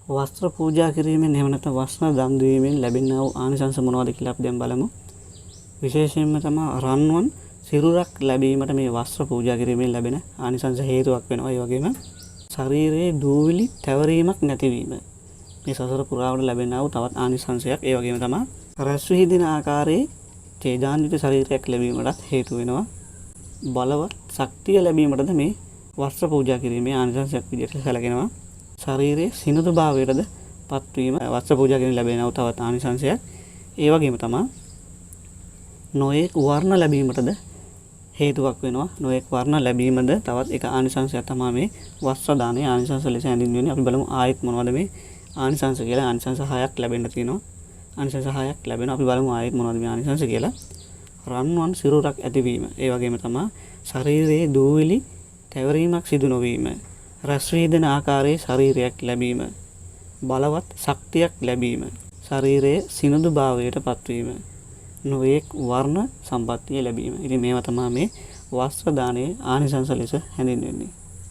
වස්ත්‍ර පූජා කිරීමෙන් එහෙම නැත්නම් වස්ත්‍ර දන් දීමෙන් ලැබෙනා වූ ආනිසංස මොනවද කියලා අපි දැන් බලමු. විශේෂයෙන්ම තමයි රන්වන් සිරුරක් ලැබීමට මේ වස්ත්‍ර පූජා කිරීමෙන් ලැබෙන ආනිසංස හේතුවක් වෙනවා. ඒ වගේම ශරීරයේ දූවිලි තැවරීමක් නැතිවීම මේ සසර පුරාවට ලැබෙනා වූ තවත් ආනිසංසයක්. ඒ වගේම තමයි රැස් විහිදෙන ආකාරයේ තේජාන්විත ශරීරයක් ලැබීමටත් හේතු වෙනවා. බලවත් ශක්තිය ලැබීමටද මේ වස්ත්‍ර පූජා කිරීමේ ආනිසංසයක් විදිහට සැලකෙනවා. ශරීරයේ සිනිඳු භාවයටද පත්වීම වස්ත්‍ර පූජා කිරීමෙන් ලැබෙනා වූ තවත් ආනිසංසයක්. ඒ වගේම තමයි නොයෙක් වර්ණ ලැබීමටද හේතුවක් වෙනවා. නොයෙක් වර්ණ ලැබීමද තවත් එක ආනිසංසයක් තමයි මේ වස්ත්‍ර දානයේ ආනිසංස ලෙස හැඳින්වෙන්නේ. අපි බලමු ආයෙත් මොනවද මේ ආනිසංස කියලා. ආනිසංස 6ක් ලැබෙන්න තියෙනවා. ආනිසංස 6ක් ලැබෙනවා. අපි බලමු ආයෙත් මොනවද මේ ආනිසංස කියලා. රන්වන් සිරුරක් ඇතිවීම. ඒ වගේම තමයි ශරීරයේ දූවිලි තැවරීමක් සිදු නොවීම. රැස් වේදන ආකාරයේ ශරීරයක් ලැබීම. බලවත් ශක්තියක් ලැබීම. ශරීරයේ සිනිඳු භාවයට පත්වීම. නොයෙක් වර්ණ සම්පත්තිය ලැබීම. ඉතින් මේවා තමයි මේ වස්ත්‍ර දානයේ ආනිසංස ලෙස හැඳින්වෙන්නේ.